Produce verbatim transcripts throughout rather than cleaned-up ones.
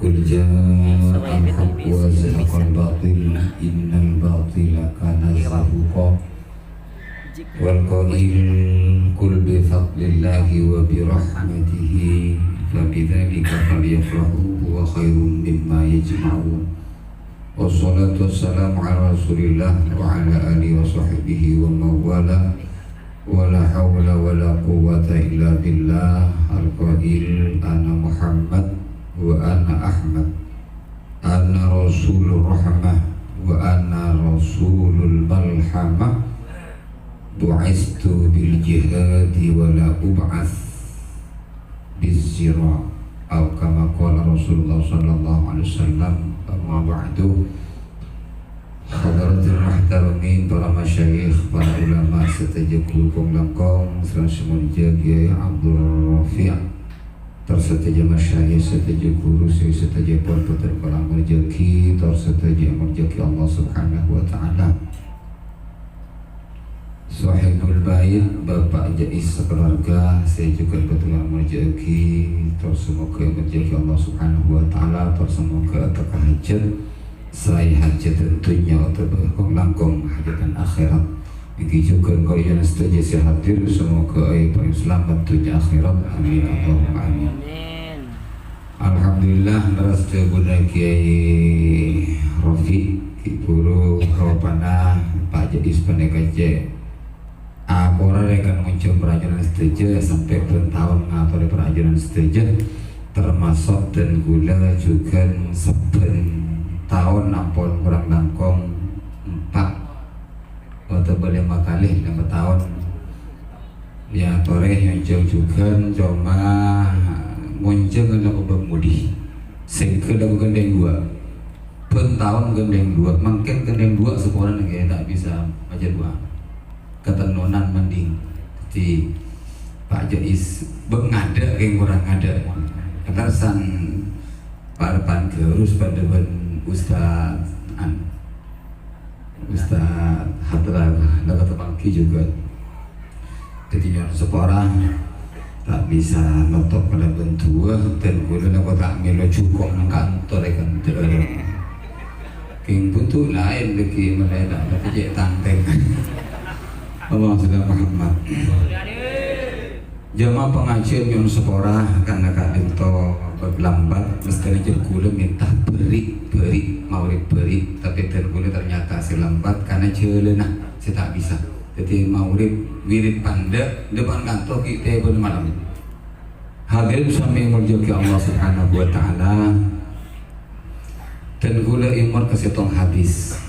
Qul ja'al haqqu wa zahaqal batil, innal batila kana zahuqa. Wal qail, qul bi fadlillahi wa bi rahmatihi fa bidzalika falyafrahu huwa khairum mimma yajma'un. Wassalatu wassalamu ala Rasulillah wa ala alihi wa sahbihi wa man wala. Wa la haula wa la quwwata illa billah. Al-qail, "Ana Muhammad wa ana Ahmad. Ana Rasulur Rahmah wa ana Rasulul Malhamah. Bu'istu bil jihadi wa la ub'ats bizzira." Au kama qala Rasulullah sallallahu alaihi wasallam. Amma ba'du. Hadratil muhtaramin, para masyayikh, para ulama, sadhâjâ ghuru kong-langkong, sareng sè molja Kiai Abdul Rafiq. Tor sadhâjâ masyayikh, sadhâjâ ghuru sè sadhâjâ pon bhâdhân kaulâ molja'aghi, tor sadhâjâ èmolja'aghi Allah Subhanahu wa Ta'ala. Sohibul Bait, Bapak Jais sakaluarga, sè jhughân bhâdhân kaulâ molja'aghi, tor samoghâ èmolja'aghi Allah Subhanahu wa Ta'ala, tor samoghâ ateka hajhât, selaè hajhât dhunnya otabâ kong-langkong hajhât akhèrat. Èngghi jhughân kaulâ sadhâjâ sè hadir, samoghâ èparèng salamet dhunnya akhèrat. Amin, Allahumma amin. Amin. Alhamdulillah, leres dhâbuna Kiai Rofi, ghi' bhuru ropana Pa' Jais panèka cè' aporra rèkan ngonjhâng parajhunan sadhâjâ, sampè' bân taon ngatorè parajhunan sadhâjâ, termasuk dân kaulâ jhughân sabbhân taon ampon korang langkong empa' otabâ lèma kalè, lèma taon. Èyatorè ngonjhâng jhughân, coma ngonjhâng la kobâ modi. Sèngghâ la ghândhâng duwâ'. Bân taon ghândhâng duwâ', mangkèn ghândhâng duwâ' saporana ghi' ta' bisa maca duwâ'. Katennonan mending. Dhâddhi, Pa' Jais, bân ngadâ' kèng korang ngadâ'. Katersan parebbhân ghârus padâ bân Ustaz An. Ustaz Hadra, la katepanggi jhughân. Dhâddhi nyo'on sapora, ta' bisa notop kalabân duwâ', dân kaulâ la kok ta' mèlo jhuko' neng kantor è kantèr. Kèng bhunto laèn dhâggi' malè ta' patè cè' tantèng. Allahumma shalli ala Muhammad. Jamaah pangajiân nyo'on sapora, karna ka'dinto bâk lambat, mestèna jhâ' kaulâ mènta bâri', bâri', maghrib bâri', tapè dân kaulâ ternyata sè lambat karna jhâlâna sè ta' bisa. Dhâddhi maghrib wirid pandâ', dâ' pan kanto ghi' tèbâna malem. Hadirin sami èmoljâ'aghi Allah Subhanahu wa Ta'ala. Dân kaulâ èmor ka sèttong hadis.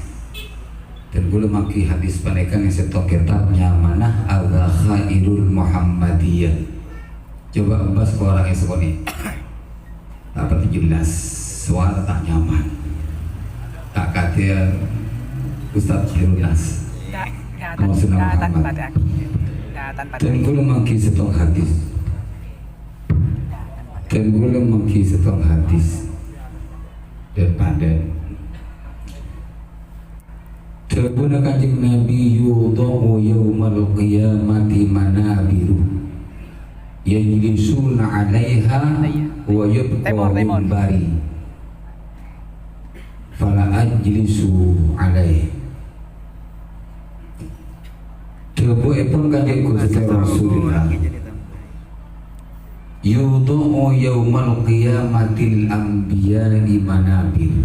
Dân kaulâ mangghi hadis panèka neng sèttong kètab nyamana Al-Dhakhairul Muhammadiyah. Coba bâs korangè sakonè'. Ta' patè jelas, sowara ta' nyaman. Ta' kadhi Ustaz Khairun Nas. Maksudnya Muhammad. Dân kaulâ mangghi sèttong hadis. Dân kaulâ mangghi sèttong hadis. Dhâ-, padâ. Dhâbuna Kanjeng Nabi, "Yudha'u yaumal qiyamati manabiru, yajlisuna 'alaiha wa yubqa mimbari, fala ajlisu 'alaihi." Dhâbuèpon Kanjeng Ghustè Rasulullah, "Yudha'u yaumal qiyamatil anbiya'i manabir."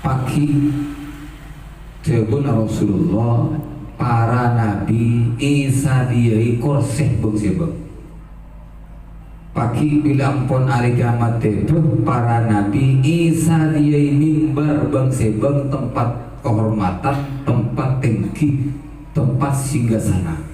Paghi', dhâbuna Rasulullah, para nabi èsadhiyâi korsè bâng-sèbâng. Paghi' bilâ ampon arè kiamat tèbâ, para nabi èsadhiyâi mimbar bâng-sèbâng, tempat kehormatan, tempat tinggi, tempat singgasana.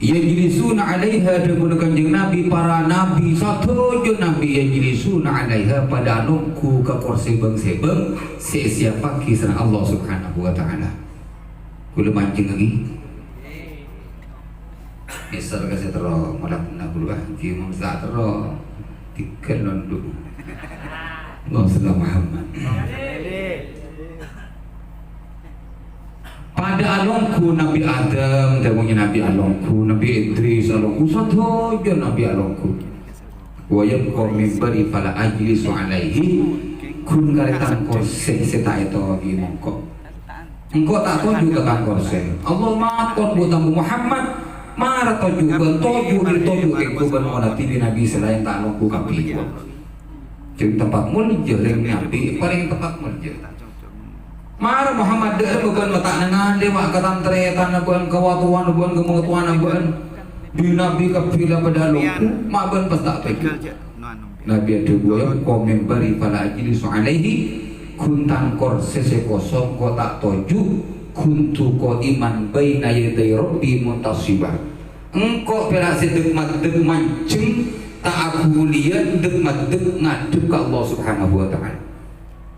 "Yajlisuna 'alaiha," dhâbuna Kanjeng Nabi, para nabi, sadhâjâ nabi, "yajlisuna 'alaiha," padâ alongghu ka korsè bâng-sèbâng sè èsiyappaghi sareng Allah Subhanahu wa Ta'ala. Kaulâ manjheng lagi. Nèser ka sè terro, mola punna buru, ah, ghi' mon sa' terro, tikel nondu. Allahumma shalli ala Muhammad. Tadâ' alongghu Nabbhi Adam, dhâbuna Nabbhi alongghu, Nabbhi Idris alongghu, sadhâjâ Nabbhi alongghu. "Wa yabqa mimbari fala ajlisu alaihi," ghun karè tang korsè sè ta' ètoju'i engko'. Engko' ta' toju' ka tang korsè. Allah mator, "Bu, tang Muhammad, mara toju', bân toju' è toju' kèngko bân mon ati bi' nabbhi sè laèn ta' alongghu kabbhi." Jhâ' tempat molja rèng nabbhi, palèng tempat molja. Mara Muhammad, dâ' bân mata' nengale wa ka tan-tarètanna bân, ka wa-towana bân, ka matowana bân. Bi' nabbhi kabbhi la padâ alongghu, ma' bân pas ta' toju'. Nabbhi adhâbu, "Wa yabqa mimbari fala ajlisu alaihi," ghun tang korsè sè kosong engko' ta' toju', "kuntu qa'iman baina yaday Rabbi muntasiba." Engko' pèra' sè dâk-maddâk manjheng, ta' aghuliyân dâk-maddâk ngadhep ka Allah Subhanahu wa Ta'ala.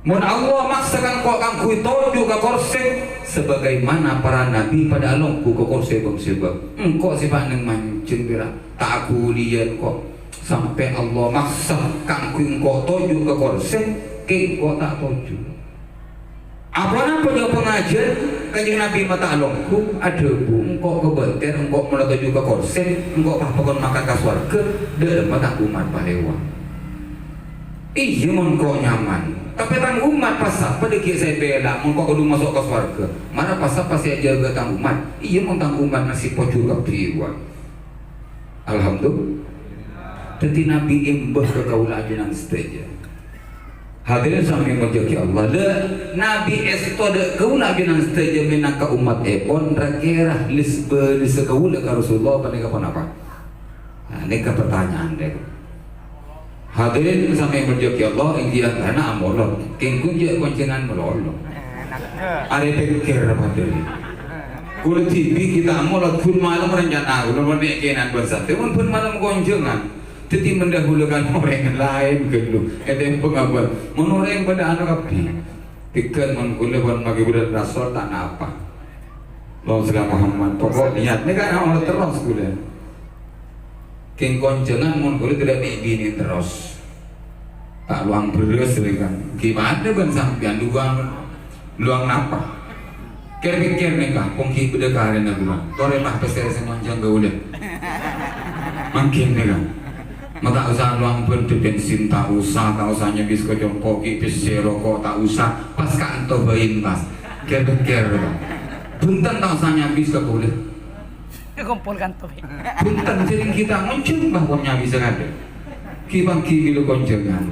Mon Allah maksa ka engko' kaangghuy toju' ka korsè, sabagaimana para nabbhi padâ alongghu ka korsè bâng-sèbâng. Engko' sè pa' neng manjheng pèra', ta' aghuliyân engko'. Sampè' Allah maksa kaangghuy engko' toju' ka korsè, kèng engko' ta' toju'. Aponapa jhâ' pangajhiyân Kanjeng Nabbhi mata' alongghu, adhâbu, "Engko' kabâter, engko' molaè toju' ka korsè, engko' pas pakon mangkat ka sowarghâ, dâ' remma tang ommat pas lèwat." Iyâ, mon engko' nyaman. Tapè tang ommat pas sapa dâggi' sè èpèla, mon engko' kodhu maso' ka sowarghâ? Mara pas sapa sè ajâgâ tang ommat? Iyâ, mon tang ommat nasib pojhur kabbhi, wa. Alhamdulillah. Dhâddhi Nabbhi imbâ ka kaulâ ajunan sadhâjâ. Hadirin sami molja'aghi Allah. Lha, Nabbhi èsto dâ' kaulâ ajunan sadhâjâ mènangka ommattèpon, ra-kèra lis-bâlissa kaulâ ka Rasulullah panèka ponapa? Nah, nèka pertanyaan, rè. Hadirin sami molja'aghi Allah, èngghi antarana amolod. Kèng ghun jhâ' konjhângan malolo. Arè pèkkèr padâ. Kaulâ dhibi' ghi' ta' amolod, ghun malem rencana kaulâ mon nè' kènè'an bân santrè, mon bân malem konjhângan. Dhâddhi mendahulukan orèng laèn ghâllu. Ètèmbhâng apa? Mon orèng padâ anu kabbhi. Dhika mon kaulâ pon maghriban rasul ta' napa. Allahumma shalli ala Muhammad. Pokok niat nèka amolod terros kaulâ. Kèng konjhângan mon kaulâ tadâ' nè' binè terros. Ta' lowang bherrâs rè kan. Gimana bân sampèyan lowang, lowang napa? Kèr-pèkkèr nèka, kong ghi' bâdâ karèna lowang. Torè mah pèssè sè monjhâng kaulâ. Mangkèn nèka. Ma' ta' osa lowang bândhâ bensin, ta' osa, ta' osa nyabis ka compo', ghi' pèssè roko', ta' osa. Pas ka'anto bhâi pas. Kèr-pèkkèr nèka. Bhunten ta' osa nyabis ka kaulâ. Kumpul kanto, Bi. Bhunten, jhâ' nèng kita monjhâng mah pon nyabis sakadâ'. Ghi' pangghi bilâ konjhângan.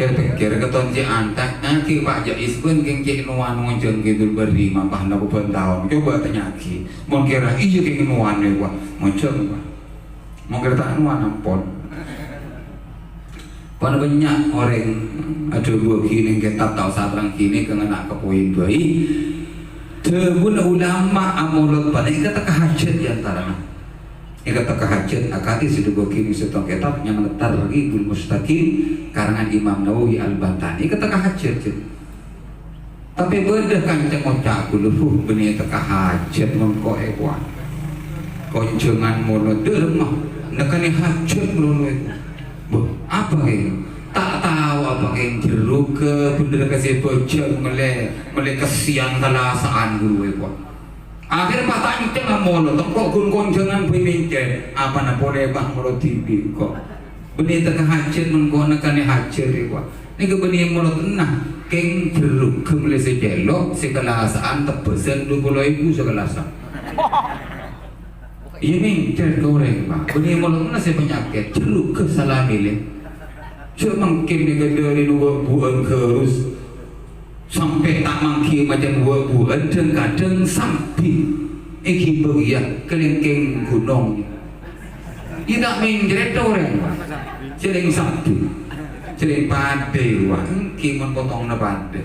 Kèr-pèkkèr katon cè' antek, eh, ghi' Pak Jais bân kèng cè' nowan monjhâng Kidul Bâri, mapah napa bân taon. Coba tanya'aghi. Mon kèra iyâ kèng nowan, wa, monjhâng, wa. Mon kèra ta' nowan, ampon. Pon bânnya' orèng adhâbuwâghi nèng kètab, ta' osa terrangaghi, nèka ngènna' ka poin bhâi. Dhâbuna ulama amolod panèka èkatekka hajhât è antarana. Èkatekka hajhât akadhi sè èdhâbuwâghi nèng sèttong kètab nyamana Targhibul Mustaqim karangan Imam Nawawi Al-Bantani. Èkatekka hajhât, jhât. Tapè bâdâ kanca ngoca' kaulâ, "Huh, bânnè tekka hajhât mengko, èkowa. Konjhângan malolo dâ' remma, nèkanè hajhât malolo, èkowa." Bâh, apa, Kèng? Ta' tao apa, Kèng, jerrugghâ bhendher ka sè bhâjâng mellè, mellè kessèyan kalasa'an ghuru, èkowa. Akhèr pas ta' encèng amolod, engko' ghun konjhângan bhâi mèncèt. Apana polè pas malolo dhibi' engko'. Bânnè tekka hajhât mengko nèkanè hajhât, èkowa. Nèka bânnè malolo tenna, Kèng, jerrugghâ mellè sè cèlo', sè kalasa'an tebbhâsân dua puluh èbu sakalasa. Iyâ, mèncèt ka orèng, Pak. Bânnè malolo tenna sè panyakèt, jerrugghâ sala mellè. Jhâ' mangkèn nèka dâri nu wâ'-buwâ'ân ghârus. Sampè' ta' mangghi macem wâ'-buwâ'ân, dhâng-kadhâng sambi èghibâ kèya ka lèngkèng ghunong. Iyâ ta' mèncrèt orèng, Pak. Cèlèng sabbu. Cèlèng padâ, Pak. Èngghi mon potongna padâ.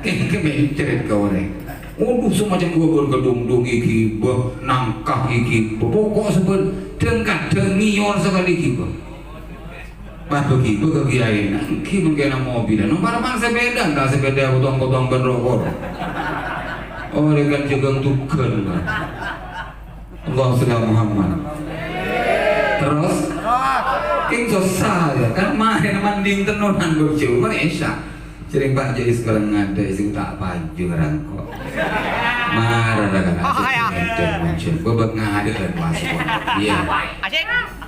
Kèng-kèng mèncrèt ka orèng. Waduh, samacem wâ'-buwâ'ân kadhungdhung èghibâ, nangka èghibâ. Pokok sabbhân dhâng-kadhâng ngèyor sakalè èghibâ. Pas bâgi, bâgi kiyaèna, èngghi mangkèn mobilan. Nong para mang sepèda, ta' sepèda potong-potong bân roko'. Oh, rèkan jhâghâng tughân, Pak. Allahumma shalli ala Muhammad. Terros? Kèng sossa, yâ, kan marèna manding tennonan, Bro, jhâ' marè Isya. Jhâreng Pak Jais bhâreng ngadâ' sè ta' paju rangko'. Mara ra kana. Oh, ya. Bebek ngadek dan masuk. Iya. Asik.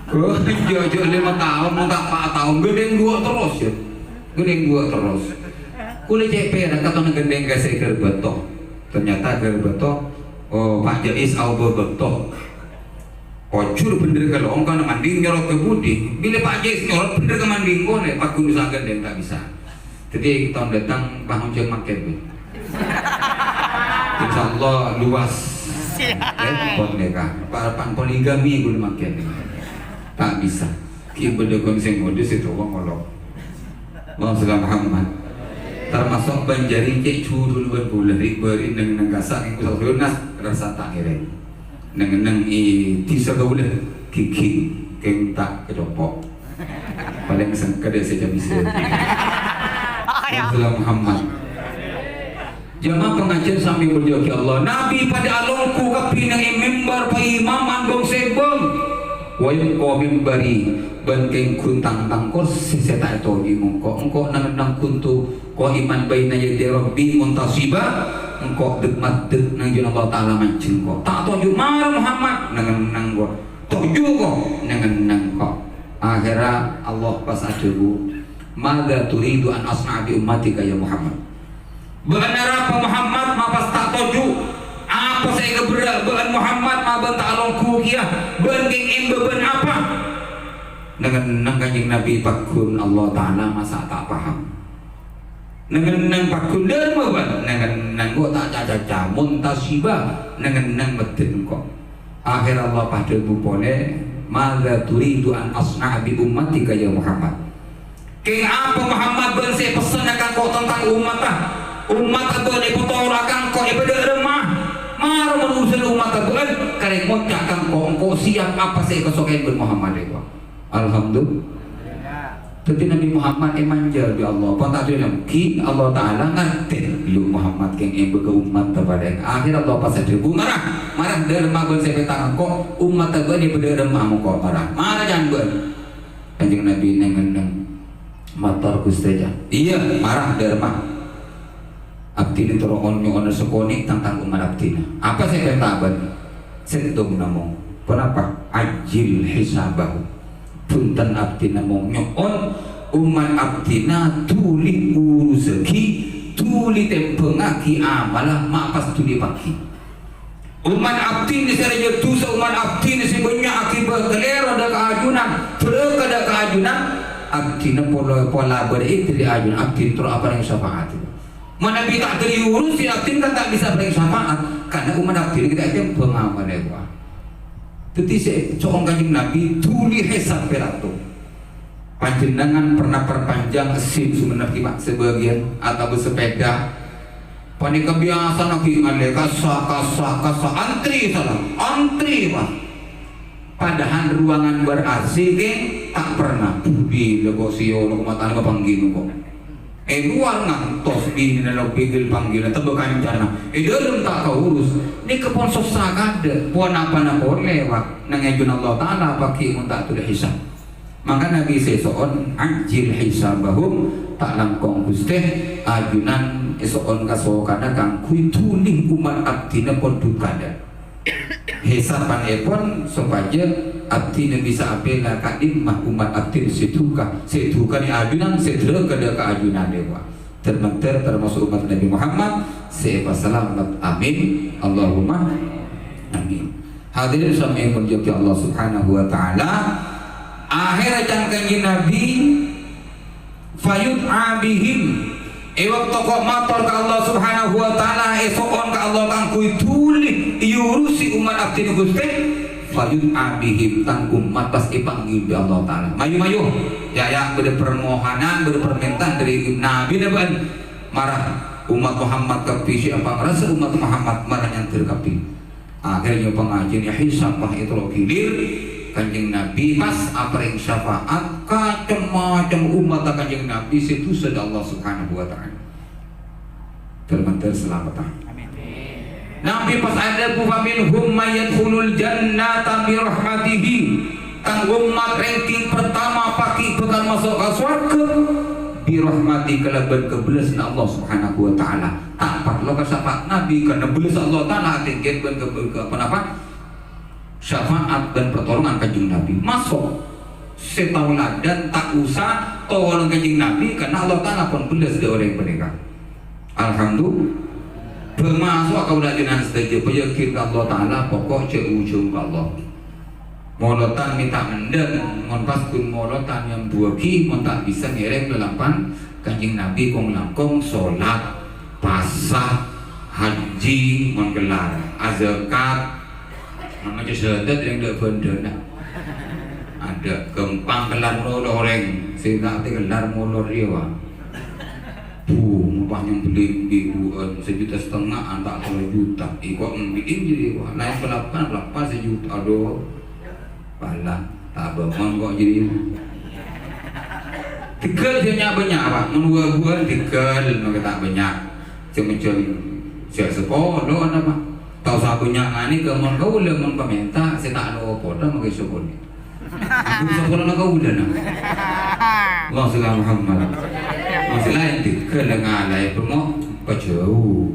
Oh, jauh-jauh lima tahun, mau tak empat tahun, gedeng dua terus ya. Gedeng dua terus. Kula cek perak, katanya gendeng kasih gerbeto. Ternyata gerbeto, oh, Pak Jais au bebeto. Ojur bener kalau ongkana manding nyorot ke budi. Bila Pak Jais nyorot bener ke manding kone, Pak Guru saged dan tak bisa. Jadi tahun datang Pak Hong Jeng makin. Insya Allah luas. Repot mereka. Parapan poligami gue makin. Tak bisa. Ki beda kon sing modus itu wong ngolok. Allahumma shalli ala Muhammad. Termasuk banjari cek judul buat bulan ribari neng neng kasak yang kusah lunas rasa tak ngiring. Neng-neng i disa kaula gigi keng tak kecopok. Paling sengket ya saya bisa. Rasulullah Muhammad. Jamaah pengajian sami mulia ki Allah. Nabi pada alongku kabbhi neng mimbar pa imam andong sebong. Wayang ko mimbari ban keng guntang tang kursi seta etoji mongko. Engko nang nang kuntu Qa'iman baina yaday Rabbi muntasiba, engko' dek-maddek nang juna Allah Ta'ala manjeng ko'. Ta' toju' mara Muhammad, nang-ennang ko'. Toju' ko', nang-ennang ko'. Akhera Allah pas adhabu, "Madza turidu an asna'a bi ummatika ya Muhammad?" Bâ'na arapa Muhammad ma' pas ta' toju'? Apa sè èkabherrâ' bâ'na Muhammad ma' bân ta' alongghu kèya? Bân kèng èmbâ bân apa? Nang-ennang Kanjeng Nabi pagghun Allah Ta'ala masa ta' paham. Neng-enneng pagghun dârma, bân. Neng-enneng ko' ta' ca-caca, muntasiba, neng-enneng meddhâ engko'. Akhir Allah padhâbu polè, "Madza turidu an asna'a bi ummatika ya Muhammad?" Kèng apa Muhammad bân sè pèssèna ka engko' tentang ommatta? Ommatta bân èpatoro' ka engko' è bâdâ remma. Mara mon urusan ommatta bân, karè ngoca' ka engko', engko' siap apa sè èkasokaè bân Muhammad èko. Alhamdulillah. Dhâddhi Nabi Muhammad èmanja bi' Allah. Pon ta' dhâlem, ghi Allah Ta'ala ngartè, lu Muhammad kèng èmbâ ka ommatta palèng. Akhir Allah pas adhâbu, "Mara, mara, dârma bân sè pètang engko', ommatta bân è bâdâ remma mongko, mara. Mara, can bân." Kanjeng Nabi neng-enneng, "Mator, Ghustè, can." "Iyâ, mara, dârma." Abdhina terro on-nyo'ona sakonè' tentang ommat abdhina. Apa sè èpènta bân? Sèttong namong. Ponapa? Ajjil hisabahum. Bhunten abdhina mong nyo'on ommat abdhina dhuli urusaghi, dhuli tèmbhângaghi amalla ma' pas dhuli paghi. Ommat abdhina sè rajâ dhusa, ommat abdhina sè bânnya' akibat kalèro dâ' ka ajunan, dhârâka dâ' ka ajunan, abdhina pola, pola bârâi dâri ajunan, abdhina terro aparèng syafaat. Manabi ta' terro èurusi, abdhina kan ta' bisa parèng syafaat, karna ommat abdhina ghi' ta' ètèmbhâng amalla, wah. Dhâddhi sè èco'on Kanjeng Nabi, dhuli hisab pèrato. Panjhennengngan pernah perpanjang SIM Sumenep ghi, Pak, sebagian, atau bersepeda. Panèka biyasana ghi' ngalè kassa, kassa, kassa, antri sala, antri, Pak. Padahal ruangan ber-A C, ghi, ta' pernah. Budi lako siyo lako matana panggil kok. È luar ngantos binèna lo bigil panggilan tebba kancana. È dâlem ta' kaurus. Nèka pon sossa kadâ'. Pon apana polè, Pak. Nang è ajunanna Allah Ta'ala paghi' mon ta' dhuli hisab. Mangkana bi' sè èso'on ajjil hisabahum, ta' langkong Ghustè, ajunan èso'on kasokanna kaangghuy dhuli ommat abdhina pon dhukadâ. Hisabanèpon sopajâ abdhina bisa abhilâ ka'dimma ommat abdhina sè dhuka, sè dhukana ajunan, sè dhârâka dâ' ka ajunan, wah. Ter-menter termasuk ommat Nabi Muhammad sè èpasalamet. Amin. Allahumma amin. Hadirin sami èmon jâgâ Allah Subhanahu wa Ta'ala. Akhèrra can Kanjeng Nabi, "Fayud'a bihim." È bâkto ko' mator ka Allah Subhanahu wa Ta'ala, èso'on ka Allah kaangghuy dhuli èurusi ommat abdhina Ghustè, "fayud'a bihim," tang ommat pas èpanggil bi' Allah Ta'ala. Mayu-mayu, yâ, yâ, bâdâ permohonan, bâdâ permintaan dâri Nabi, napa? Mara ommat Muhammad kabbhi sè apangrasa ommat Muhammad mara nyander kabbhi. Akhèrra pangajiân èhisab, pas ètoro' gilir, Kanjeng Nabi pas aparèng syafaat ka cem-macem ommatta Kanjeng Nabi sè dhusa dâ' Allah Subhanahu wa Ta'ala. Ter-menter salamet. Amin. Nabi pas adhâbu, "Faminhum may yadkhulul jannata bi rahmatihi." Tang ommat ranking pertama paghi' bhâkal maso' ka sowarghâ bi rahmati, kalabân kabellasna Allah Subhanahu wa Ta'ala. Ta' Parlo ka syafaat Nabi, karna bellâs Allah Ta'ala atèngghâ bân ke, ke, ke, apa, napa? Syafaat bân pertolongan Kanjeng Nabi. Maso' sè taoladan ta' osa tolong Kanjeng Nabi, karna Allah Ta'ala pon bellâs dâ' orèng panèka. Alhamdulillah. Bâ' maso' kaulâ ajunan sadhâjâ, payakin ka Allah Ta'ala, pokok jhâ' ujung ka Allah. Molodhân mènta mendem, mon pas ghun molodhân nyambuwâghi, mon ta' bisa ngèrèng lalampan Kanjeng Nabi kong-langkong, solat, pasa, haji, mon kellar, azakat, mon maca syahadat yang dâ' bhândhâna. Adâ' ghâmpang kellar molor orèng, sè ta' tè kellar molor rèya, wah. Bu, mopah nyembelin bi' bu'en, sajuta setengah, anta' tello juta. Iko embi'in jadi, wah, laèn pelapan, pelapan sajuta, aduh. Pala, ta' bângong kok jadi. Tegel jâ' nya-, bânnya', Pak. Mon wa-, bu'en tegel, mangka ta' bânnya'. Cem-cem, sè sepolo, ana, Pak. Ta' osa bânnya' ngani, ke mon kaulâ mon pamènta, sè ta' lo poda, mangka sopone. Ampon sapolona kaulâ, nah. Allahumma shalli ala Muhammad. Masih laèn, tinggal ngalaè bengok, pajhâu.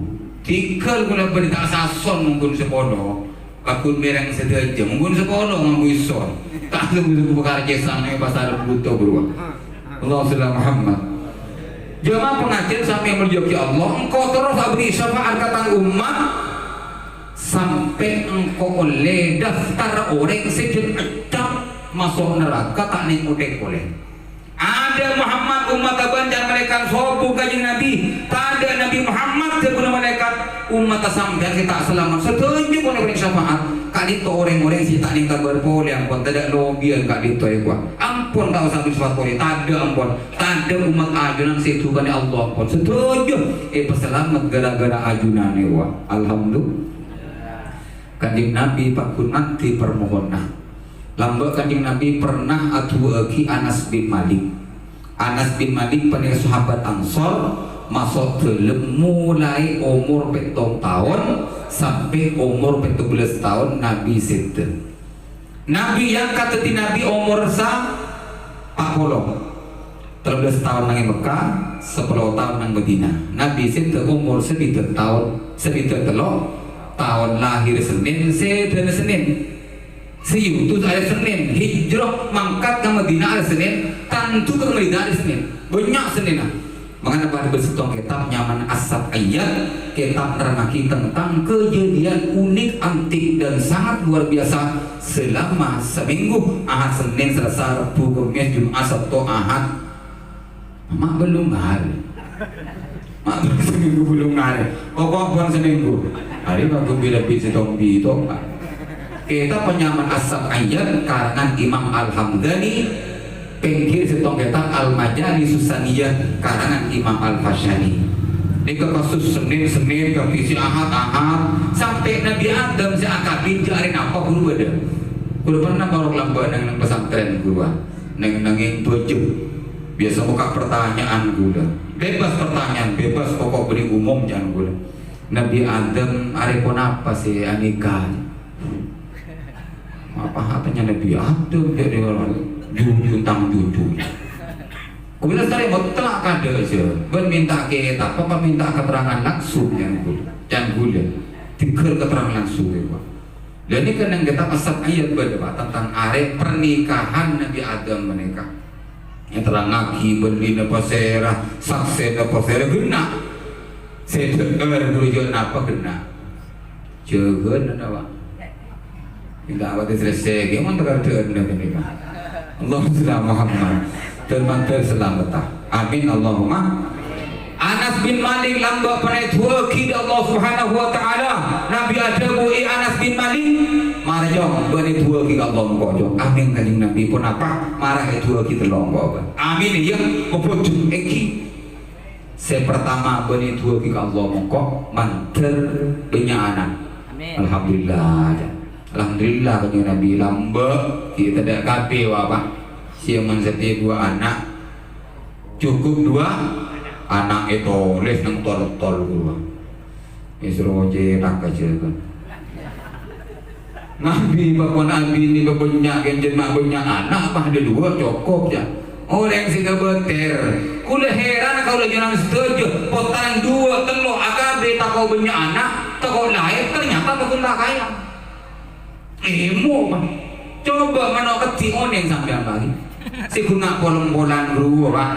Tinggal kaulâ bâdâ ta' sason mongghun sapolo. Kaghun mèrèng sadhâjâ, mongghun sapolo ngangghuy son. Ta' sungguh-sungguh pakara cèsang neng pasar buto, bro. Allahumma shalli ala Muhammad. Jamaah pengajian sami muljâ'aghi Allah, engko' terros abri syafaat ka tang ommat. Sampè' engko' ollè daftar orèng sè jhân eccap maso' naraka ta' nèng otèk polè. Adâ' Muhammad, ommatta bân can malaèkat sobung Kanjeng Nabi. Tadâ' Nabi Muhammad, dhâbuna malaèkat, ommatta sampèyan sè ta' salamet. Sadhâjâ polè orèng syafaat. Ka'dinto orèng-orèng sè ta' nèng kabhâr polè, ampon tadâ' lobiyân ka'dinto, èkowa. Ampon ta' osa abri syafaat polè. Tadâ' ampon. Tadâ' ommat ajunan sè èdhukanè Allah, ampon. Sadhâjâ èpasalamet ghârâ-ghârâ ajunan, èkowa. Alhamdulillah. Kanjeng Nabi paggun mandhi permohonan. Lambâ' Kanjeng Nabi pernah adu'aaghi Anas bin Malik. Anas bin Malik panèka sahabat Ansor, maso' dâlem molaè omor pèttong taon sampè' omor pèttong bellâs taon Nabi sèdhâ. Nabi èangkat dhâddhi nabi omor sa-, pa' polo. Tello bellâs taon neng è Mekkah, sapolo taon neng Madinah. Nabi sèdhâ omor sabidhâk taon, sabidhâk tello' taon, lahèr Sennèn, sèdhâna Sennèn. Sè èotos arè Sennèn, hijrah mangkat ka Madinah arè Sennèn, tandu ka Madinah arè Sennèn. Bânnya' Sennènna. Mangkana padâ bâdâ sèttong kètab nyamana As-Sab'iyat, kètab nerrangngaghi tentang kejadian unik, antik, dan sangat luar biasa selama seminggu, Ahad, Sennèn, Selasa, Rebbhu, Kemmès, Jum'at, Sabto, Ahad. Ma' bâllung arè. Ma' bâllung arè. Pokok pon seminggu. Arè bagus bilâ bi' sèttong bi' to, Pak. Kètab panyamana As-Sab'iyat karangan Imam Al-Hamdani, pèngghir sèttong kètab Al-Majalisus Saniyah karangan Imam Al-Fasyani. Nèka kasus Sennèn, Sennèn, Kemmès, Ahad, Ahad, sampè' Nabi Adam sè akabin jhâ' arè napa ghuru bâdâ. Ghuru pernah marok lambâ' neng, neng pesantren ghuru, neng, neng bâjâ. Biyasa bukka' pertanyaan ghulâ. Bebas pertanyaan, bebas, pokok bânnè umum ca'na ghulâ. Nabi Adam arè ponapa sè anika? Apa hatanya Nabi Adam, jâ' rèya juju tang juju. Ghulâ sarè mutlak kadâ' jâ, bân mènta kètab, apa mènta keterangan langsung ca'na ghulâ. Ca'na ghulâ, dhigghâl keterangan langsung, ya, Pak. Lah, nèka neng kètab As-Sab'iyat bâdâ, Pak, tentang arè pernikahan Nabi Adam panèka. Èterrangngaghi bânnè napa sèra, saksèna napa sèra, ghenna'. Sè dhâ'âr ghuru jâ' napa ghenna'. Jâgâna, Pak. Enggak awati selesai, gimana terjadi ini, Pak? Allahumma shalli ala Muhammad. Terima kasih, selamat. Amin, Allahumma. Anas bin Malik lambâ' panèka èdu'aaghi dâ' Allah Subhanahu wa Ta'ala. Nabi adhâbu, "È Anas bin Malik, mara jhung, bâ'na èdu'aaghi ka Allah mongko jhung." Amin, Kanjeng Nabi. Ponapa? Mara èdu'aaghi tello' mongko. Amin, iyâ, mobâ jhung èngghi. Sè partama bâ'na èdu'aaghi ka Allah mongko, mandhâr bânnya' ana'. Amin. Alhamdulillah, jâ. Alhamdulillah, Kanjeng Nabi lambâ', kita tadâ' kabbhi, wa, Pak. Sè mon satèya dua anak. Cukup dua anak ètolès neng tol-tol ghulâ. Èsoro cètak ka jâgâ. Nabi bâkto Nabi nèka bânnya' ghânjhârân ma' bânnya' ana', apa dâ' dua cukup, jâ. Orèng sè kabâter. Kaulâ hèran kaulâ jhânan sadhâjâ, potaran duwâ', tello', A K B tako' bânnya' ana', tako' lahèr, ternyata paggun ta' kaya. Èmo, Pak. Coba mano' keddhi' onèng sampèyan, Pak. Sè ghun polem-polan rowa, Pak.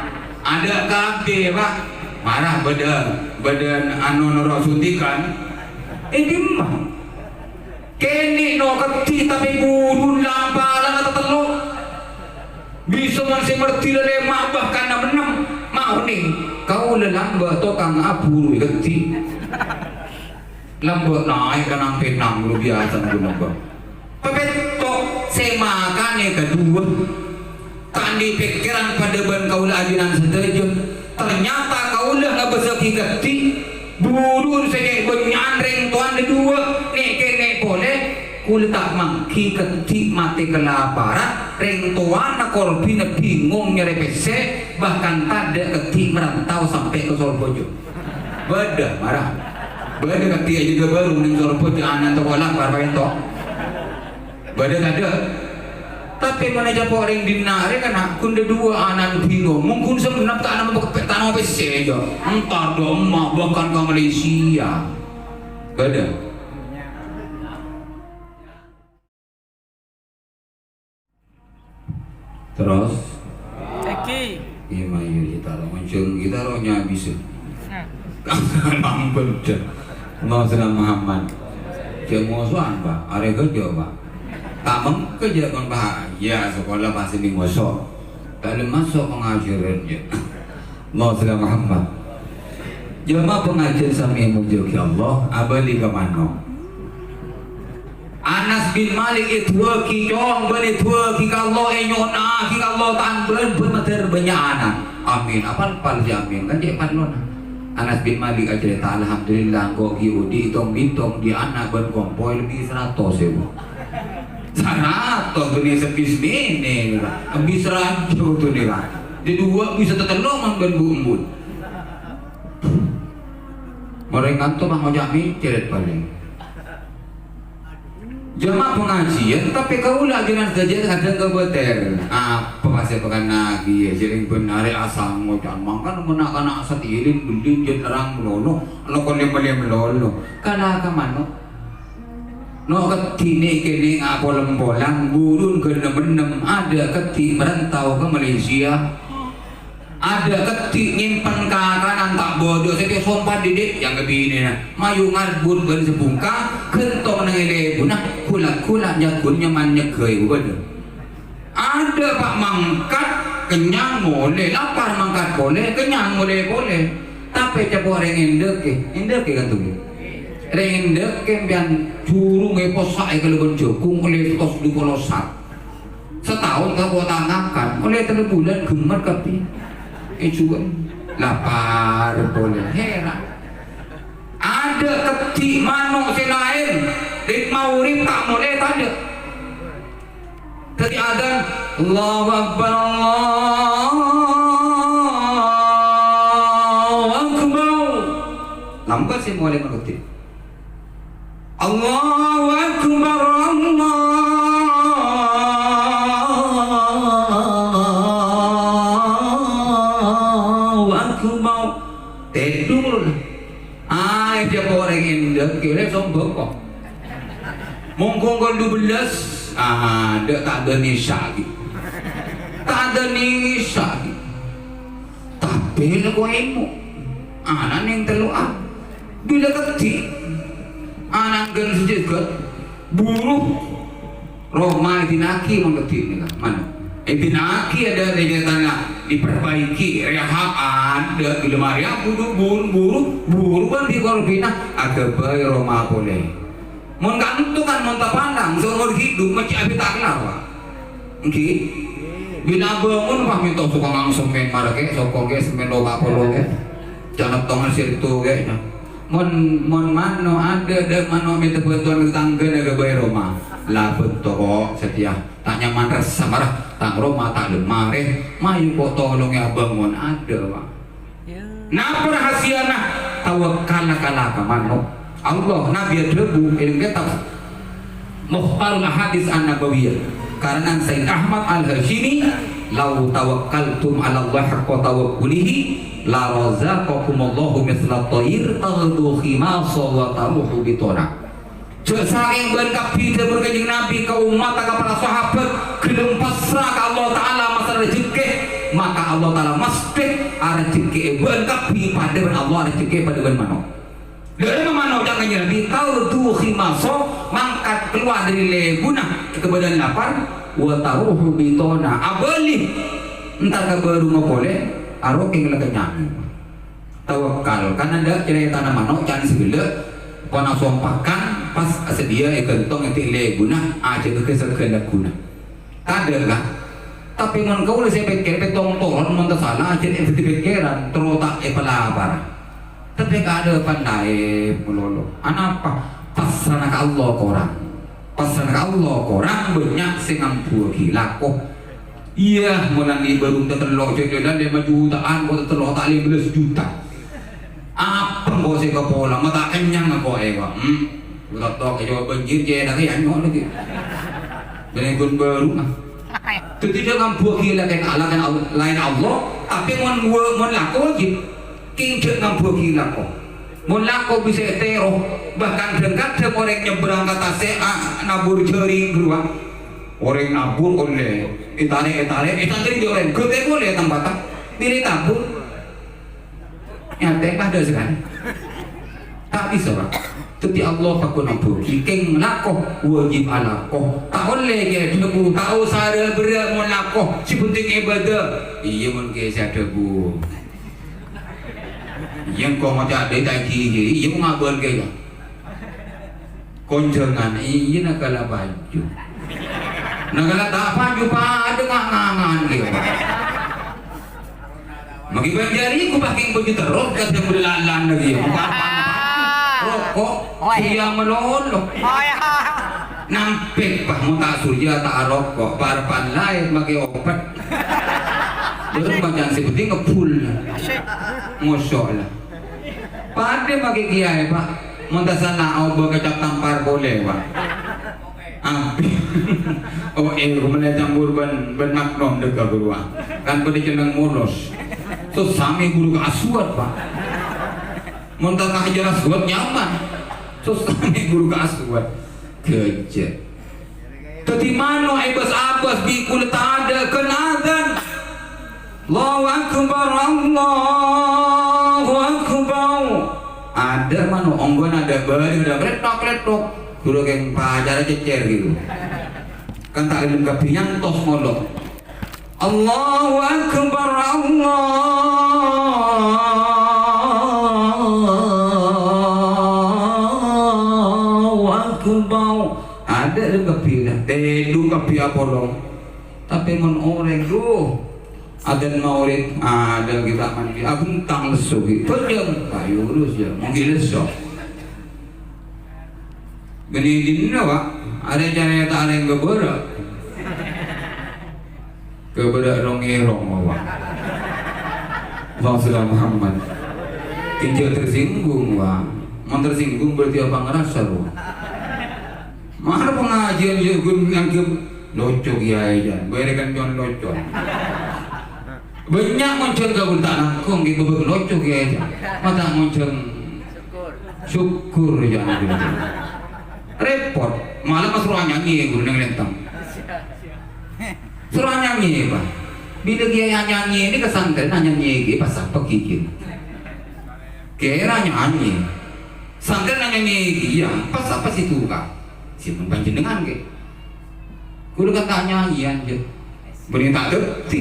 Adâ' kabbi, Pak. Mara bâdâ, bâdâ anu noro' suntikan. È dimma? Kènè' no keddhi', tapè buru la-, palang tatello'. Bisa mon sè mardhi la lèma', bahkan nem-ennem. Ma' onèng, kaulâ lambâ' tokang aburu è keddhi'. Lambâ' naè' ka nang-pènang, lu biyasa nanggu lambâ'. Papètto' sè makanè kaduwâ. Ta' andi' pèkkèran padâ bân kaulâ ajunan sadhâjâ. Ternyata kaulâ ngabâsaghi keddhi'. Burun sè cè' bânnya'an rèng towana duwâ', nè'-kènè' polè. Kaulâ ta' mangghi keddhi' matè kalaparan, rèng towana korbhina bingung nyarè pèssè, bahkan tadâ' keddhi' merantau sampè' ka Sorbhâjâ. Bâdâ, mara. Bâdâ keddhi' ajâgâ bârung neng Sorbhâjâ, ana' toko lapar, paènto. Bâdâ tadâ'? Tapè mon ècapo' rèng dinna' rè kana' ghun dhâduwâ ana'na bingung, mon ghun sennep ta' nama pè-, ta' nama pèssè, yâ. Entar dâ' emma' bahkan ka Malaysia. Bâdâ. Terros? Èngghi. Iyâ, mayu kita ro, ngoncong kita ro nya bisa. Nah. Ampon, Cak. Allahumma shalli ala Muhammad. Cek mosoan, Pak. Arè gajah, Pak. Ta' mengko jâ' kon, Pak. Iyâ, sekolah pasti di moso. Ta' lem maso' pengajaran, jâ'. Allahumma shalli ala Muhammad. Jamaah pengajian sami èmoljâ'aghi Allah, abâli ka mano'. Anas bin Malik èdu'aaghi, cong, bân èdu'aaghi ka Allah, ènyo'onnaghi ka Allah, tambân bân madhâr bânnya'na. Amin. Apal-pal sè amin, kan cè' parlona. Anas bin Malik acarèta, "Alhamdulillah, engko' ghi' odi' tong-bintong di ana' bân kompoy lebbi saratos èbu." Saratos bânnè sebbis mènè, lebbi saratos tu nèka. Di duwâ' bisa tatello' mon bân bu-embun. Morèng kanto mah ngoca' mècèrèt palèng. Jamaah pengajian, tapè kaulâ ajunan sadhâjâ kadhâng kabâter. Apa pas èpakennaghi, yâ, jhâ' rèng bân arè asang ngoca' mangkana mon na'-kana' satilèn bellin jhât nerrang malolo, lo kolè-malè malolo. Kana' ka mano'. No' keddhi' nè'-kènè' apolem-polan, burun ghân nem-ennem, adâ' keddhi' merantau ka Malaysia. Adâ' keddhi' nyèmpen kakanan ta' bâdâ, sè èsompa didik, yang kebinena. Mayu ngarbut bân sabungka, ghentong neng è lebuna, gula-gula nyagun nyaman nyegghâ èbu bâdâ. Adâ', Pak, mangkat, kennyang molè, lapar mangkat polè, kennyang molè polè. Tapè capo' rèng endâkkè, endâkkè kan tu. Rèng endâkkè sampèyan jhurung èpossa'è kalabân jhâghung, ollè sètos du polo sat. Sataon ta' kota ngakan, ollè tello bulân ghemmet kabbhi. Èjuwâl, lapar polè, hèran. Adâ' keddhi' mano' sè laèn, rit maghrib ta' molè tadâ'. Dhâddhi adzan, "Allahu Akbar, Allahu Akbar." Lambâ' sè molè mangkèn. Allahu Akbar, Allahu Akbar. Tèdung, lho. Ah, èdhâ orèng endâk, kèra sombong kok. Mongkong kon dubellâs, ah, dâ', ta' bânnè isya' ghi. Ta' bânnè isya' ghi. Tapè la kok èmo. Ana' neng tello'an. Bilâ keddhi'. Ana' ghân sè jâgâ. Buru. Roma èdina'aghi mon keddhi' nèka, mano'. Èdina'aghi adâ' rèng nyatana diperbaiki, rehab, adâ' bilâ marèya buru, buru, buru, buru bân bi' korbhina aghâbây roma polè. Mon ka'dinto kan mon tapandang, seumur hidup mecè abit ta' kellar, Pak. Èngghi. Bilâ abângon, Pak, mènta sokong semen marè kè, sokong kè semen loma polo kè. Jhâ' nèttongan sirto kè, ya. Mon, mon mano' adâ', dâ' mano' mènta bhântowan ka tatangghâna aghâbây roma. La bhânto kok satèya. Ta' nyaman rassa mara, tang roma ta' lem marè. Mayu kok tolongè abângon adâ', Pak. Napa rahasiana? Tawakkal kala ka mano'. Allah, Nabi adhâbu, èlèng kètab. Mukhtarul Ahadits An-Nabawiyah. Karangan Sayyid Ahmad Al-Hasyimi, "Lau tawakkaltum 'alallahi haqqa tawakkulihi, la razaqakumullahu mitsla thair taghdu khimasa wa taruhu bitana." Jhâ' sareng bâ'na kabbhi, dhâbuna Kanjeng Nabi ka ommatta, ka para sahabat, ghellem pasra ka Allah Ta'ala masalah rejhekkè, maka Allah Ta'ala masthè arejhekkè'è bâ'na kabbhi padâ bân Allah, arejhekkè'è padâ bân mano'. Dhâlem mano' ca'na Kanjeng Nabi, "Taghdu khimasa," mangkat kalowar dâri lebuna kabâdâ'ân lapar, "wa taruhu bitana," abâli, entar ka bârungnga polè, arokèng la kennyang. Tawakkal, kan endâ' carètana mano' can sè ghellâ', pona sompakan, pas sadhiyâ èghântong è lebuna, ajâgâ segghâl lagguna. Tadâ', kan? Tapè mon kaulâ sè pèkkèr, pèttong toron mon tasala, ajâ' èdhâddhi pèkkèran, terro ta' èpalapar. Tapè kaadâ'ân laèn malolo. Anapa? Pasrana ka Allah korang. Pasrana ka Allah korang, bânnya' sè ngambuwâghi lako. Iyâ, mon andi' bârung tatello', jhâ' jhâlân lèma juta'an, kok tatello' ta' lèma bellâs juta. Apa engko' sè èkapola, ma' ta' kennyang engko' è, Pak. Hmm. Tok-tok, jâwâb bânjir, jhâ' ènga' èanyo' lagi. Bânnè ghun bârung, ah. Dhâddhi jhâ' ngambuwâghi lakèn, lakèn Al-, laèn Allah, tapè mon wâ-, mon lako wajib, kèng jhâ' ngambuwâghi lako. Mon lako bisa ètèro, bahkan dhâng-kadhâng orèng nyabbrang ka tasè', a-, nabur jhâring ghâruwa. Orèng nabur ollè, ètarè', ètarè', ètarè' dâ' orèng, ghâtè polè tempatta, bilâ tabur. Nyatè padâ sakalè. Ta' bisa, Pak. Dhâddhi Allah paghun ngambuwâghi, kèng lako, wajib alako. Ta' ollè kè dhâbu, ta' osa ra-, berrâ' mon lako, sè penting ibadah. Iyâ, mon kè sè adhâbu. Iyâ, engko' ngoca' dâ' ta' ghi-, iyâ, mon ngabâl kè, yâ. Konjhângan, iyâ, nakala bhâju. Nakala ta' bhâju, padâ nga-, ngangan, yâ. Maghi bân jârèya ghun pakèng bhâju terros, kadhâng bâdâ lalan lagi, yâ. Bukan apa-apa. Roko', oh, iya, surya malolo. Oh, iya. Nampè', Pak, mon ta' surya, ta' aroko', parapan laèn makè opèt. Bârung bâcaan sè penting ngebbhul. Asyik. Mosok la. Padâ makè kèyaè, Pak. Mon ta' sala aobâ kecap Tampar polè, Pak. Abit. Oh, eh, kemana campur bân, bân Magnum dâgghâ ghâruwa. Kan padâ cellèng molos. Terros samè buru ka Aswad, Pak. Mon ta' ka Hajar Aswad nyaman. Terros samè buru ka Aswad. Ghâjâ. Dhâddhi mano' èbâs-abâs bi' kulâ tadâ' kèn adzan. Allahu Akbar, Allahu Akbar. Adâ' mano' ongghuwân adâ' bâri' adâ' kletthok-kletthok. Ghuru kèng pacara cècèr gitu. Kan ta' ghellem kabbhi nyantos molok. Allahu Akbar, Allahu Akbar. Adâ' ghellem kabbhi, tèdung kabbhi apolong. Tapè mon orèng, duh, adzan maghrib, adâ' ghi' ta' mandi, abhentang lesso ghi', bhâjâng, payu terros, yâ, mon ghi' lesso. Ghâni dinna, Pak, arè carèta arè ghâbârâ'. Ghâbârâ' rong-èrong, Pak. Allahumma shalli ala Muhammad. Tidak tersinggung, Pak. Mon tersinggung berarti apa ngerasa, Pak? Mara pangajiân yâ ghun nganggep loco kèyaè, jân. Bârâ kan con loco. Bânnya' mon jân kaulâ ta' langkong ghi' bâbâk loco kèyaè, jân. Ma' ta' mon jân syukur, jân. Rèpot. Malah pas rowa nyanyè ghuru neng lèntèng. Soro anyanyè, Pak. Bilâ kèyaè anyanyè nèka santrèna anyanyè ghi' pas sapa ghi'? Kèra anyanyè. Santrèna anyanyè ghi' iyâ, pas sapa sè duka? Sè mon panjhennengngan ghi'. Kulâ kan ta' anyanyèyan, jâ. Bânnè ta' dhâddhi.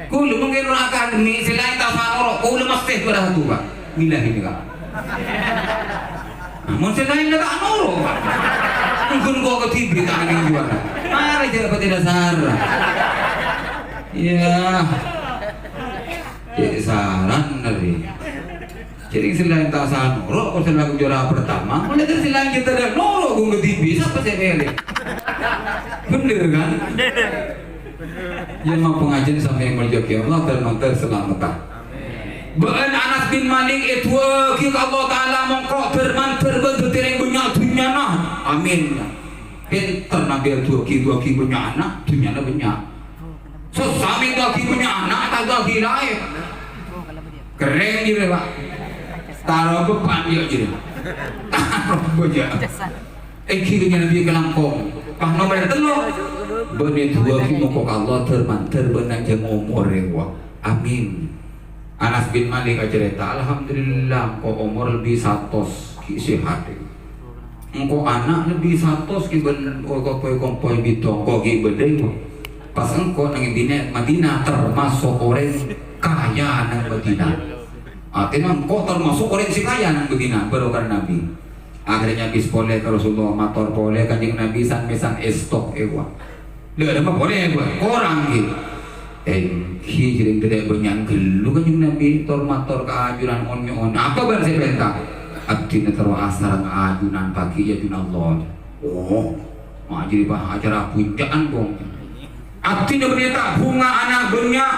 Kulâ mungkin ora akademi, sè laèn ta' sanoro, kulâ mastè bârâ' duka. Bilâ ini, Kak. Mon sè laèn la ta' noro', Pak. Mungkin kok kadhibi' ta' neng juwâna. Mara jâ' pati dasar. Iyâ. Cè' saran nari. Jadi sè laèn ta' sanoro', kok sè laèn juara pertama. Mulai dari sè laèn kita ada noro', ghun kadhibi', sapa sè mèlè? Bhender, kan? Yâ, ma' pangajiân sampè' moljâ'aghi Allah, dhân-mandhân salamet. Bâ'na Anas bin Malik èdu'aaghi ka Allah Ta'ala, mongko dhân-mandhân bân dhâddhi rèng bânnya' dhunnyana. Amin. Pènter Nabi adu'âaghi, du'âaghi bânnya' ana', dhunnyana bânnya'. Sossa mè' du'âaghi bânnya' ana', ta' du'âaghi laèn. Kerrèng jârèya, Pak. Taro beppan jâ' jârèya. Taro bâjâ. Èngghi bânnya' Nabi kalangkong. Pas nomer tello'. Bâ'na du'âaghi moko ka Allah, dhâr-mandhâr bâ'na jhâng omorra, wa. Amin. Anas bin Malik acarèta, "Alhamdulillah, engko' omor lebbi satos, ghi' sehat, è. Engko' ana' lebbi satos, ghi' bân-, o-, kompoy-kompoy bidhâ, engko' ghi' bâdâ, è. Pas engko' neng binè-, Madinah termasuk orèng kaya neng Madinah. Artèna engko' termasuk orèng sè kaya neng Madinah, barokah Nabi." Akhèrra nyabis polè ka Rasulullah, mator polè Kanjeng Nabi, san-mèsan èsto, è, wa. Lha, dhâmma polè, wa, korang, ghi. Èngghi, jârèya bâdâ bânnya'an ghâllu Kanjeng Nabi, tor-mator ka ajunan on-nyo'on. "Apa bân sè pènta?" "Abdhina terro asareng ajunan paghi', ya Junallah." Oh, ma' jârèya, Pak, acara bhunja'an, kong. Abdhina bânnè ta' bhunga ana' bânnya',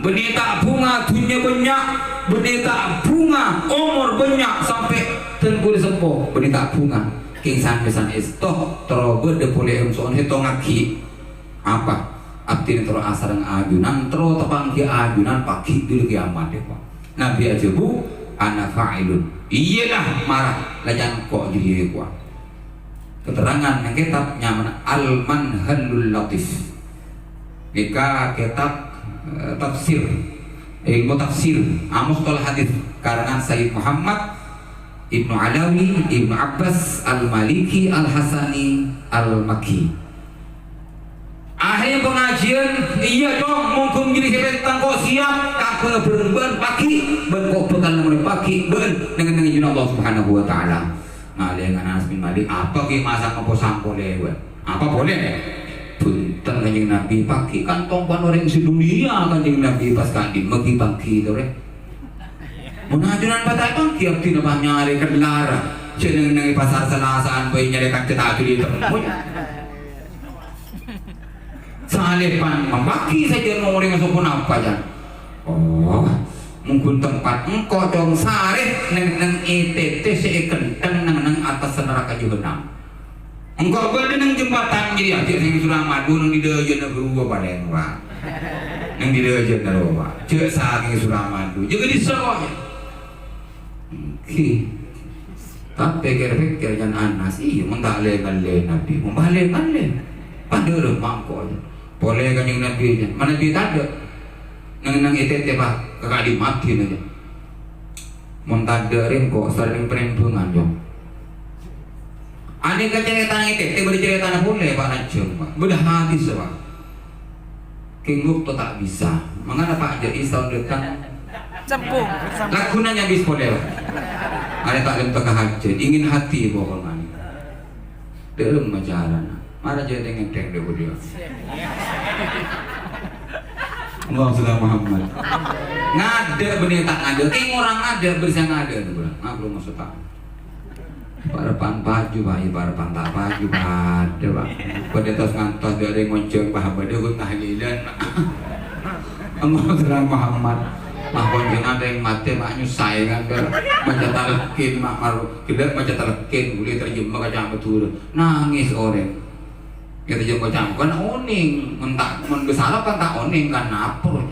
bânnè ta' bhunga dhunnya bânnya', bânnè ta' bhunga omor bânnya' sampè' dhân polè seppo, bânnè ta' bhunga. Kèng san-mèsan èsto, terro bâdâ polè èmso'on sèttong aghi'. Apa? Abdhina terro asareng ajunan, terro teppangghi ajunan paghi' dhuli kèyamat, è, Pak. Nabi ajhâbu, "Ana fa'ilun." Iyâlah, mara, la can engko' jârèya, wa. Keterangan neng kètab nyamana Al-Manhalul Latif. Nèka kètab, eh, tafsir, ilmu tafsir, Mustalah Hadits, karangan Sayyid Muhammad Ibnu Alawi Ibnu Abbas Al-Maliki Al-Hasani Al-Makki. Akhèrra pangajiân, iyâ, Cong, mongghu jârèya sè pènta engko' siap, kaangghuy bhâreng bâ'na paghi', bân engko' bhâkal nemmoè paghi' bâ'na neng-enneng ijin Allah Subhanahu wa Ta'ala. Ngalènga Anas bin Malik, "Apa ghi' masa' ngopo sampo lèbât? Apa polè?" "Bhunten, Kanjeng Nabi, paghi' kan tongkowan orèng sadhunnya, Kanjeng Nabi, pas ka'dimma ghi' paghi' torè." "Mon ajunan pas ta' paghi', abdhina pas nyarè kellar. Jhâ' neng-enneng è pasar Selasaan bhâi nyarè kanca ta' dhuli temmo." Salèpan mapaghi' sajân orèng sopon apa, Jan? Oh, mongghu tempat engko', Cong, sarè neng-enneng è tètè sè èkentheng neng-enneng attas naraka Jahannam. Engko' bâdâ neng jembatan jârèya, jhâ' sè Suramadu neng dâjâna rowa palèng, Pak. Neng dâjâna rowa. Jhâ' sakèng Suramadu. Jâgâ dissa, kok, ya. Èngghi. Tapè kèr-pèkkèr Jan Anas, iyâ, mon ta' lè-ngallè Nabi, mon bâ lè-ngallè. Pandhârâ mangko, ya. Polè Kanjeng Nabi, ya. Ma' Nabi tadâ'. Neng-enneng è tètè, Pak, ka ka'dimma abdhina, ya. Mon tadâ' rèng kok sarèng panembhângan, ya. Anèka carètana è tètè, bâdâ carètana polè, Pak, lajhâng, Pak. Bâdâ hadis, Pak. Kèng bâkto ta' bisa. Mangkana Pak Jai sataon dâteng. Sempung. Lagghuna nyabis polè, Pak. Arè ta' lem teka hajat. Ingin hati pokokna. Dâlem macarana. Mara jâ' tèng-ngèntèng dâ' budiyâ. Allahumma shalli ala Muhammad. Ngadâ' bânnè ta' ngadâ'. Kèng orèng ngadâ', bârsa ngadâ'. Ngabru maksud ta'. Parebbhân paju, Pak, yâ parebbhân ta' paju, padâ, Pak. Padâ tos ngantos dâri ngonjhâng, Pak, padâ ghun tahlilan, Pak. Allahumma shalli ala Muhammad. Mah konjhângan rèng matè, Pak, nyusaè kan, Pak. Maca talqin, Pak, maru ghellâ' maca talqin, ghulâ terjemah ka ca' Madhurâ. Nangès orèng. Yâ, terjemah ka ca' kan onèng, mon ta', mon bâsa Arab kan ta' onèng kan, napa, Pak?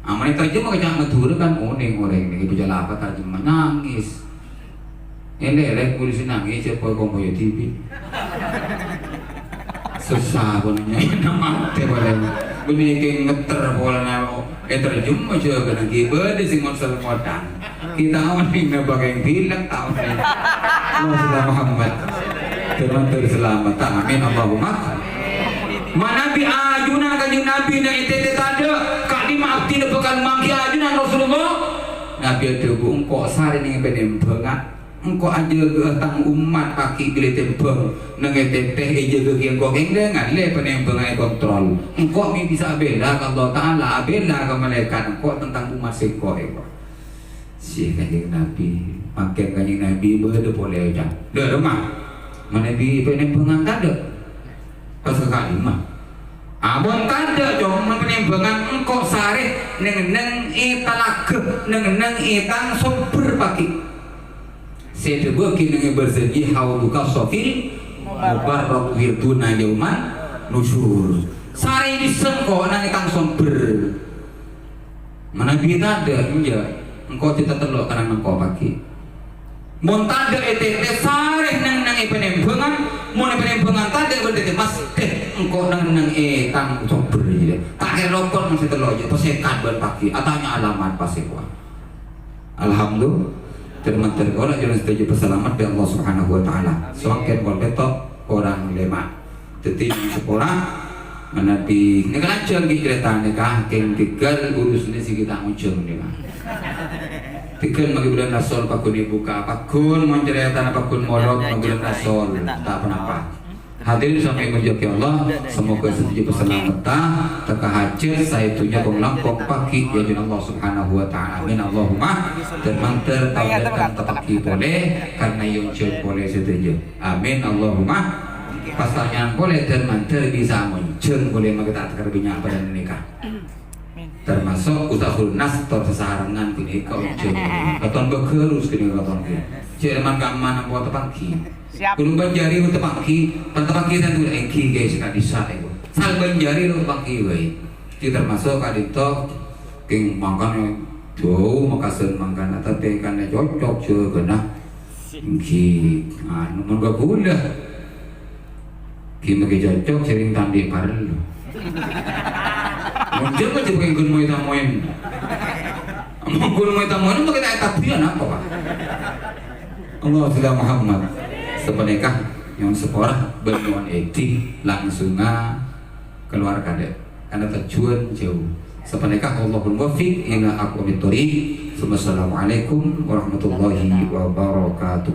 Amana terjemah ka ca' Madhurâ kan onèng orèng nèka bâca lafat terjemah nangès. Èlè-èlè polisi nangès, cè' pol kompoyya dhibi'. Sossa pon nyèna matè polè. Bânnè kèng ngetter polana, eh, terjemah jâ' kan ghi' bâdâ sè ngonsel modang. Kita onèng napa kèng bilâng ta' onèng. Allahumma shalli ala Muhammad. Terus terus selamat. Amin. Allahumma. Manabi ajunan Kanjeng Nabi neng è tètè tadâ', ka'dimma abdhina bhâkal mangghi ajunan Rasulullah. Nabi adhâbu, "Engko' sarè neng panembhângan, engko' ajâgâ'â tang ommat paghi' ghellâ' tembhâng neng è tètè, èjâgâ ghi' engko' kèng lè-ngallè panembhângan èkontrol. Engko' mè' bisa abhilâ ka Allah Ta'ala, abhilâ ka malaèkat engko' tentang ommat sèngko' èko'." Sè Kanjeng Nabi, mangkèn Kanjeng Nabi bâdâ polè, Cak. Dâ' remma. Manabi panembhângan tadâ'. Pas ka ka'dimma. Amon tadâ', Cong, mon panembhângan engko' sarè neng-enneng è talaga, neng-enneng è tang sombher paghi'. Sè èdhâbuwaghi neng è Barzanji haudzuka shafil. Mubarrak wirduna yauman nusyur. Sarè dissa' engko' nang è tang sombher. Manabi tadâ', enjâ', engko' cètatello' ka nang engko' paghi'. Mon tadâ' è tètè, sarè neng-neng è panembhângan, mon è panembhângan tadâ' bân tètè, masthè engko' neng-neng è tang sombher, jâ. Ta' kèra lopot mon sè tello', jâ, pas sèkat bân paghi', atanya alamat pas sèkowa. Alhamdulillah. Terima kasih. Ora jalan setuju peselamat dari Allah Subhanahu wa Ta'ala. Semakin kolpetok orang lema. Jadi, yang sepora, manabi, ini kan aja lagi cerita nih, kah? Keng tigal urus ini sih kita ujung nih, kah? Tigal bagi bulan Rasul, pakun buka, pakun mau cerita, pakun molok, bagi bulan Rasul, tak apa-apa. Hadirin sami èmoljâ'aghi Allah, semoga setuju peselamet, teka hajat, saèdunnya kong langkong paghi', yâ, Allah Subhanahu wa Ta'ala. Amin, Allahumma. Termanter, tahun datang tepaghi' polè, karena yonjung polè setuju. Amin, Allahumma. Pas tanyaan polè, termanter bisa monjung polè, maka tak teker banyak pada nikah. Termasuk Ustaz Khulnas, tor sasarengan ghânèka ujung. Katon bagarus ghânèka katon ghânèka. Cek leman kamman apa tepanggi. Siap. Gunung Banjari lo tepanggi, pan tepanggi dan tuh enggi guys, nggak bisa ya. Sal Banjari lo tepanggi wae. Di termasuk kadito, king mangkana jauh makasen mangkana, tapi kan cocok juga nah. Enggi, anu, mun gak gula. Ghi mangkè cocok, sèrèng ta' anḍi' parlo. Monjhâng aja pagghun moy-tamoy. Mon ghun moy-tamoy, mangkè ta' ètabbhiyân apa, Pak? Allahumma shalli ala Muhammad. Sapanèka nyo'on sapora, bân nyo'on èdhi, langsunga keluar kadâ'. Karena tujuan jauh. Sapanèka wallahul muwaffiq ila aqwamit thoriq. Wassalamualaikum warahmatullahi wabarakatuh.